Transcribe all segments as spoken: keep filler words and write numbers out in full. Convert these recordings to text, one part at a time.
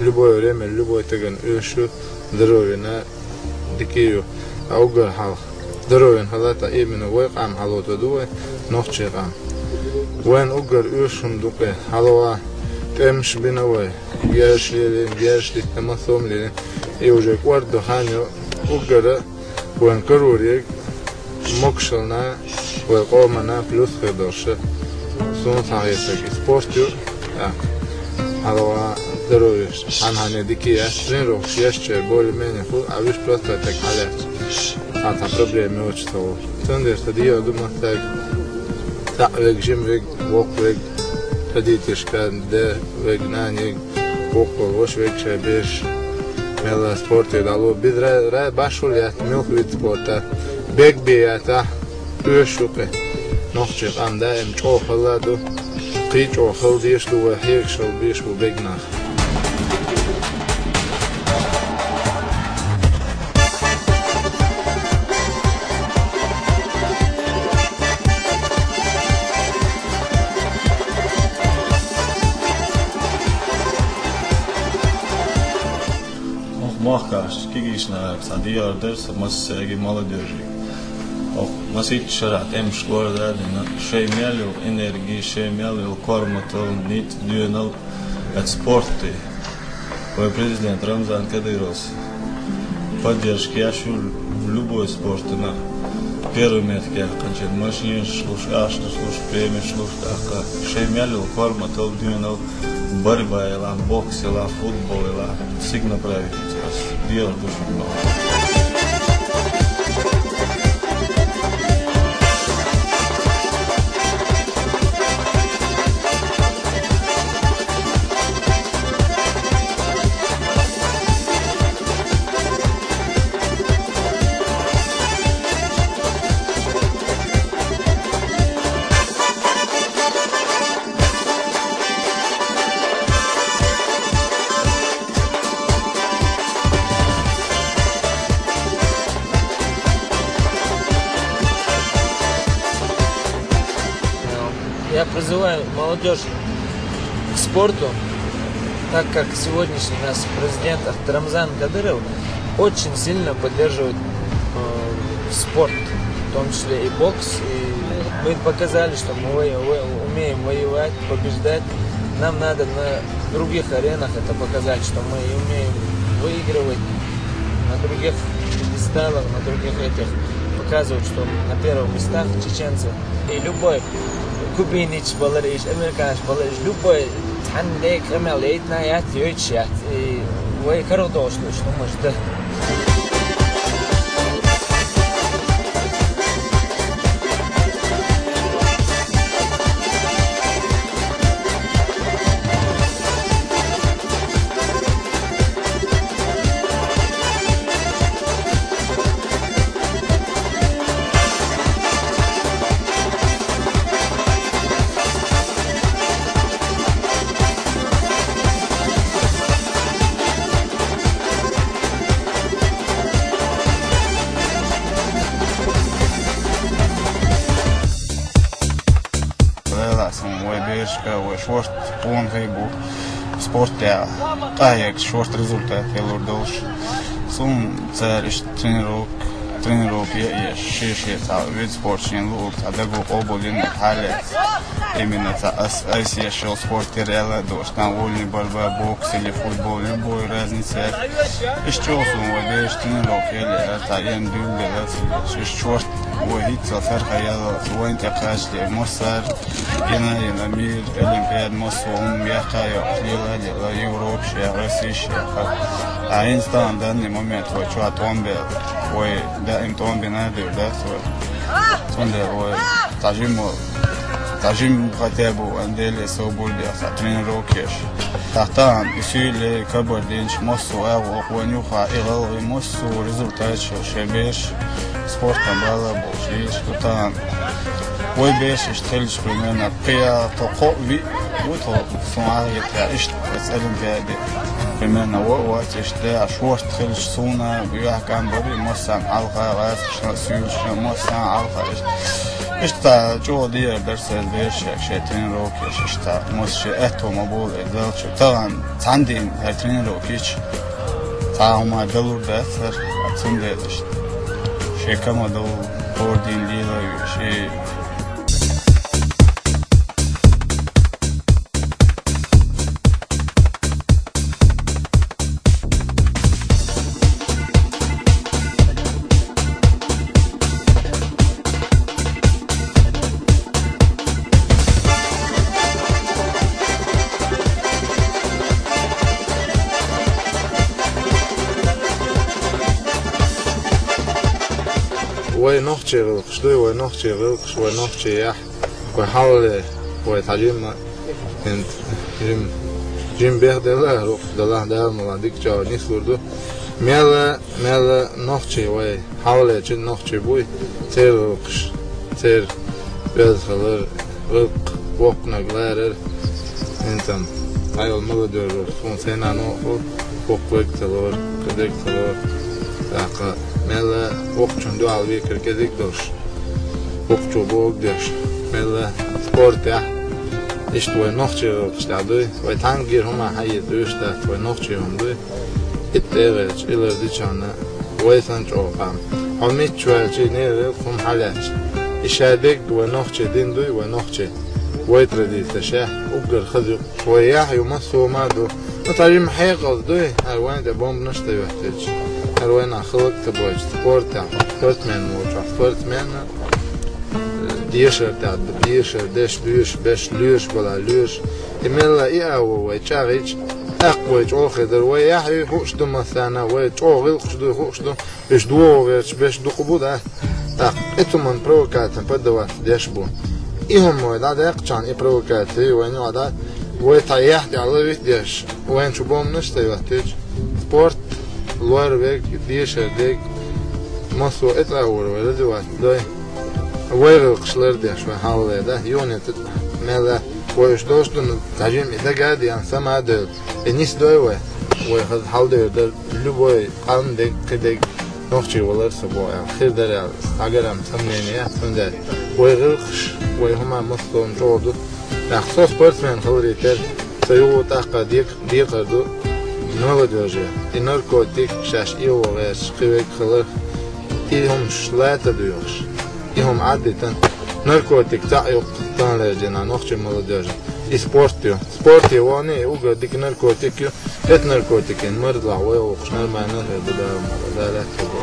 Любое время, любой таган уьш ю, здоровьена дика ю. А уггар хьалха здоровьена хилча, именно вай къам хьалотаду вай, нохчий къам. Вайна уггар уьш хӀума ду-кх, хьалха тӀемаш бина вай, герзаш лелийна, герзаш диттина, массо а хӀума лелийна. И уже кӀордадо хан ю, уггара вайна карор ерг могашалла вай къомана плюс хир долуш. Суна схьахетарг и спорт ю, а, хьалха здоровье хьан-хьане дика яц, тренировкаш еш чай более-менее хуьлу, а вуьш просто таг хьалаьцча, цхьа-цхьа проблема йоцуш ца волу. Цундела сан дегӀ ду массаьрга, цхьаъ верг, жима верг, воккха верг, родительшка, де верг, нана верг, воккхал ваша верг шайн бераш мел спорте дӀало. Беза ра-, ра-, башхалла яц муьлхха вид спорта. Бег бен яц, уьш ю-кх. Нохчий къам даим чӀогӀа хилла ду. Кхин чӀогӀа хила дезаш ду вай, хьегаш хила безаш бу бегнах. Оха мохкаш кегийчу нахаца цхьа дехар дара сан массаьрга молодёжига. Оха масийтта шарахь тӀемаш гӀора а дина, шайн мел йолу энерги, шайн мел йолу корматалла, ницкъ, доьналла оцу спорте. Вайн президент Рамзан Кадыровс поддержка еш ю любой спортана. Первый метка яьккхинчун машинаш луш, ахчанаш луш, премеш луш, тӀаккха шайн мел йолу корматалла, доьналла, борьба елахь, бокс елахь, футбол елахь, цига направить ю ас. Дехар ду шуна. Я призываю молодежь к спорту, так как сегодняшний наш президент Ахт Рамзан Кадыров очень сильно поддерживает э, спорт, в том числе и бокс. И мы показали, что мы вои- вы- умеем воевать, побеждать. Нам надо на других аренах это показать, что мы умеем выигрывать на других пьедесталах, на других этих, показывать, что на первых местах чеченцы. И любой кубинец балариш, американец балариш, любой цхьанна декъа къамел яйтина яц, йойтуш яц. И вай каргӀа долуш ду, что мы жда. Лелас хӀума вай берашка, вай шорта къонахий бу спортехь къахьегча шорта результат хилур долуш. Суна цара иштта тренировка, тренировка е а еш, шен-шен цхьа вид спорта шена луург цхьа даго къобалйина хьалаьцна. Именно цхьа ас, айса еш йолу спорт тера аьлла а долуш, там вольный борьба, бокс или футбол, любой разница яц. Иштта чӀогӀа суна вай бераш тренировка елла, цхьа ен дуьйла делла, иштта шорта вай хӀинццалц хӀара хан яллалц, вайна тӀе кхачале, массара Геннадий Амир, Олимпиада, массо а хӀума яьккха а йоккхуш, лела а лела, Европаш яха, Россиш яха. А хӀинца тахана данный момент вай чохь тӀом баьлла, вай даим тӀом бина а дийр дац вай. Цундела вай цхьа жимма, цхьа жимма хотя бы ван деле собар беха, цхьа тренировка еш. Тахана и сийле, кабардинчу массо а агӀо вайн юха, и гӀалгӀай массо а результаташ шайн бераш спортан бала болуш лелаш ду тахана. Вай бераш иштта хилча, примерно, кхин а тхо кхоъ виъ ву тхо, суна хетарехь, иштта оцу Олимпиаде. Примерно, вай а вац иштта, а шорта хилча, суна юьхькӀам барий, массарна хьалха, гӀазкхашна а, суьйлашна а, массарна хьалха иштта. Иштта чӀогӀа дезар дара церан берашка шоай тренировкаш, иштта массо шоай аьттув ма бовла, э, зал чу. Тахан цхьана дийнахьа хӀара тренировка йича, цхьа хӀума далур дац хӀара, цундела иштта шоай кама довла, хӀора дийнахьа дела а йолуш, и Вай нохчий гӀиллакхаш дуй, вай нохчий гӀиллакхаш, вай нохчий яхь. Вай хьалхале, вай цхьа жимма, хӀинца жим-, жима бех делла, рукъ далахь, Дала мукъ лахь, дика чӀогӀа нислур ду. Мел а, мел а нохчий вай, хьалхалерча нохчий буй, церан гӀиллакхаш, церан оьзда хилар, гӀиллакх, воккханиг ларар, хӀинца-м дӀайолу молодёжь, суна сайн нана а ху, воккхалерг а ца лору, кхидерг а ца лору. ТӀаккха мел а воккхачун дуьхьал векар кӀезиг а долуш, воккхачо бохург деш, мел а спортехь, иштта вай нохчий гӀиллакхаш тӀехь дуй, вай цхьаьнгара хӀума хьаэца оьшуш дац, вай нохчий хӀума дуй. Итт тӀегӀерча, и лар дичахьана, вай санна чӀогӀа къам. Хьо мичча ваьлча, и нера гӀиллакх хӀума хьалаьцча, и шадерг вай нохчий дин дуй, вай нохчий, вай традицеш, уггар хаза ю. Вай яхь ю, массо а ма ду. Ну, цхьа жимма хьекъалца дуй, хӀара вайна тӀе бомбанаш ца йоьттича. ХӀара вайна хӀаллак а ца бойтуш, спортехь, спортсмен волчохь, спортсменна, э, дешар тӀехь, дешар деш, лоьш, беш, лоьш бала, лоьш. И мелла а и а ву вай чӀагӀйича, тӀаккха вай чӀогӀа хир дара. Вай яхь юй хууш ду массарна, вай чӀогӀа гӀиллакхаш дуй хууш ду. Уьш догӀу гӀерташ берш дукха бу, да? ТӀаккха и цу хӀуманна провокаци поддаваться деш бу. И хӀума вай дӀадаьккхича, и провокаци вайна юкъа дац, вай цхьа яхь тӀехь ловить деш, вайна чу бомбанаш а ца йоьттича, спорт, лор верг, дешар дерг, массо а тӀе а вур вай развиваться дой. Вай гӀиллакхаш лардеш вай хьалхале, да? Юха а ца мел а вай уьш долуш ду, ну, цхьа жимма и дага а деана, сама а девлла. И нисдой вай, вай хаза хьаладевр дара, любой къам дерг, кхидерг нохчий валар со боху аьлла, хир дара аьлла, схьагарам сомнение яц, цундела вай гӀиллакхаш, вай хӀума массо а чӀогӀа ду. ТӀаккха со спортсмен хиларе терра, сан юха тӀаккха дек-, декхар ду молодёже. И наркотик шаьш эгӀо гӀерташ, кхин верг хиларх, и хӀумаш лаца а доьхуш, и хӀума Ӏадитан. Наркотик цхьаъ ю таханлерчу дийнахь нохчий молодёжна. И спорт ю. Спорте вахана и уггар дика наркотик ю. Эта наркотикийн марзлахь вай воккхуш нормально хир ду, Дала мукъ лахь, Дала лаьцна ву.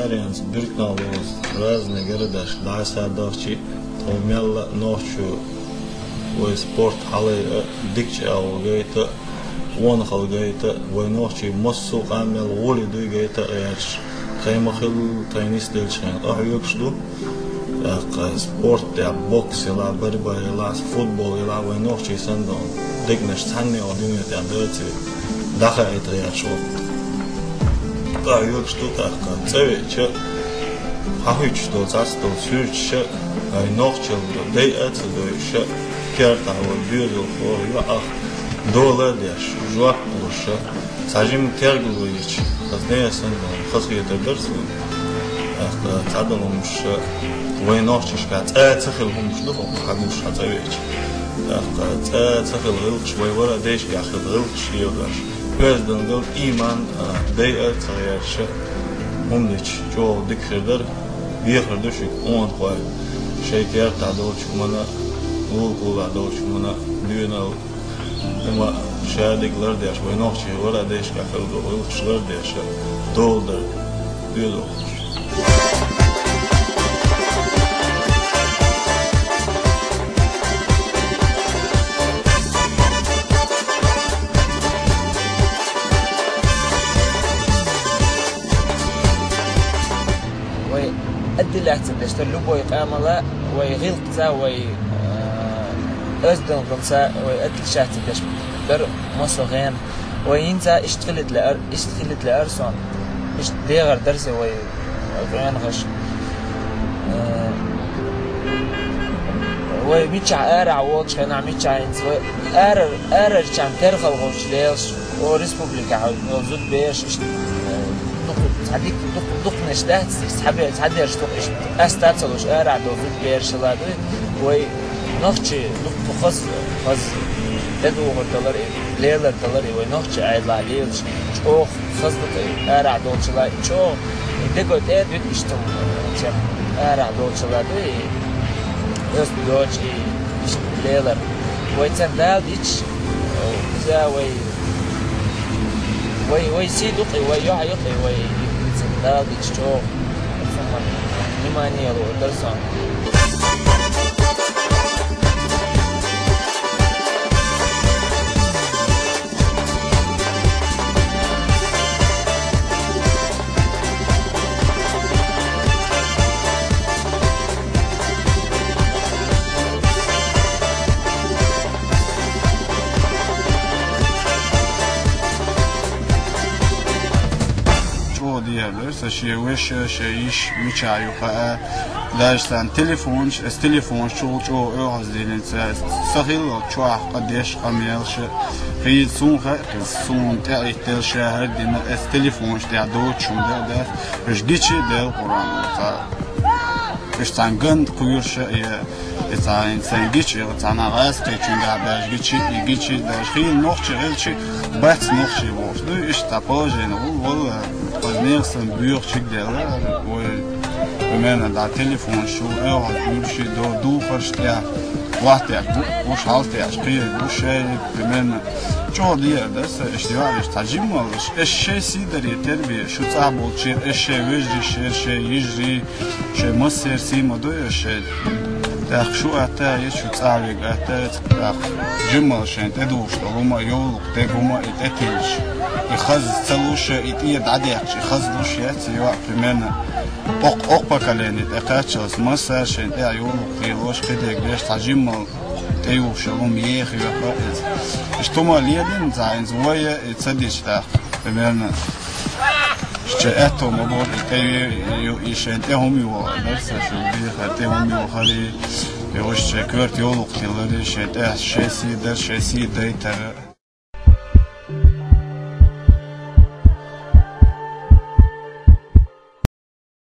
Аренца биркнал волуш, разные городаш дӀасадахчи, тхо мелла а нохчо вай спорт хьалайа а, дикачу агӀо гайта а, къонахалла гайта а, вай нохчий массо а къам мел гӀоли дуй гайта а гӀерташ, тхайн ма-хиллара, тхайн нисделчхьана къахьоьгуш ду. ТӀаккха спорт тӀехь, бокс елахь, борьба елахь, футбол елахь, вай нохчий санна долу дегнаш цхьанне а дуьне тӀехь доций, дӀахаийта гӀерташ ву. Къахьоьгуш ду тӀаккха, цӀа веача, хьахуьйцуш долу цхьацца долу суьрташа, вай нохчалла дай а ца дойуша, кертахь волу доьзалхо йоӀах дола а деш, жоп луша, цхьа жимма тергало йича, хаза несан долу хазахетар дара суна. ТӀаккха цхьадолу хӀумнаш вайн нохчашкахь цӀа а ца хилла хӀумнаш ду хӀокху хьан гуш хьан цӀа веача. ТӀаккха цӀа а ца хилла гӀиллакхаш, вай вара а дайшкахь хилла гӀиллакхаш лелош. Оьздангалла, ийман а, дай а ца гӀерташ, хӀуманаш чӀогӀа дика хир дара. Дехар ду шуьга, къонахой, шайн кертахь долчу хӀуманна, лулахь долчу хӀуманна, доьналла, хӀума шадерг лардеш, вай нохчий вара а дайшкахь хилла гӀиллакхаш лардеш, дола дар доьзалхоша. Вай аддилаьцна деш дара любой къамела, вай гӀиллакхца, вай, э, оьздангаллица, вай аддилаьцна деш дара массо а хенахь. Вай хӀинца иштта хилийта лаьара, иштта хилийта лаьара суна. Иштта дехар дара сан вай къонахаша. Э, Вай миччахь арахь волчу хенахь, миччахь хӀинца вай ара-, арарчарна терхалгӀачу лелаш, о, республикехь йолу зудабераш иштта, э, дукха, цхьа дика, дукха, дукханаш дац, цхьабе-, цхьадерш дукха иштта къаста ца луш арахь долу зудабераш хила ду. Вай нохчий дукха хаза, хаза тӀедухур далар и, лелар далар и, вай нохчий Ӏедалахь лелаш чӀогӀа хаза ду-кх и, арахь долчул а чӀогӀа и дегой тӀе а дуьту иштта, чем арахь долчул а ду и, оьзда йоцу и иштта лелар. Вай царна Дала дича, иза вай, вай, вай сий ду-кх и, вай юьхь ю-кх и, вай и царна Дала дича чӀогӀа. Внимание лур дара сан. ЧӀогӀа дехар дара сан шен вешан, шен йиша мичахь ю хаа. Даже царна телефонаш, аса телефонаш чухула чӀогӀа оьгӀаздина ца, сан хиллал чохь къа деш, къа мелаш. Хийла суна хаьа, иза суна тӀе а иттелла ша хӀара дина, аса телефонаш тӀехь доцуш хӀума дац. Уьш гичи а делла Къуръан, ца. Уьш цхьана ган кхоьруш а, я, я цхьана, цхьана гичи, я цхьана гӀазкхичуьнгахь даже гичи, и гичи даже хийла нохчи хилчи, бац нохчи бохуш ду, иштта положение гӀур вала, хаза нехан санна боьхачиг делла, вай, примерно, да, телефонаш чу, оьгӀаз буьрши до, духарш тӀехь, латтехь бу, уьш хьалтӀехь, кхериг бу, шериг, примерно, чӀогӀа дехар дара сан, иштта йоӀараш цхьа жиммалаш, аса шайн сий даре тербе, шу цӀахь болчеран, аса шайн вежарий, шеран, шайн йижарий, шайн массеран сий ма ду аса шайн. ТӀаккха шу атта а еза, шу цӀахь верг атта а еза, тӀаккха жиммал шайн тӀедухуш долу хӀума а, йовлакх дерг хӀума а и тӀетилча, и хаза ца луш а, и тӀера дӀадаьккхича, и хаза луш яц, и йоӀ, примерно, окх-, окх поколение тӀе кхаччалц массара шайн тӀехь йовлакх лелош, кхидерг деш, цхьа жиммал тӀеюхуш йолу хӀума еха йоьху иза. Иштта хӀума лелийна цхьа хӀинца вай а и ца дича тӀаккха, примерно, шайн аьтто ма боху, и тӀе ю, и шайн тӀе хӀума йоху дара сан шу бехар, тӀе хӀума йохарий, и уьш шайн коьрта йовлакх хиларий, шайн тӀехь шайн сий дар, шайн сий дайтара.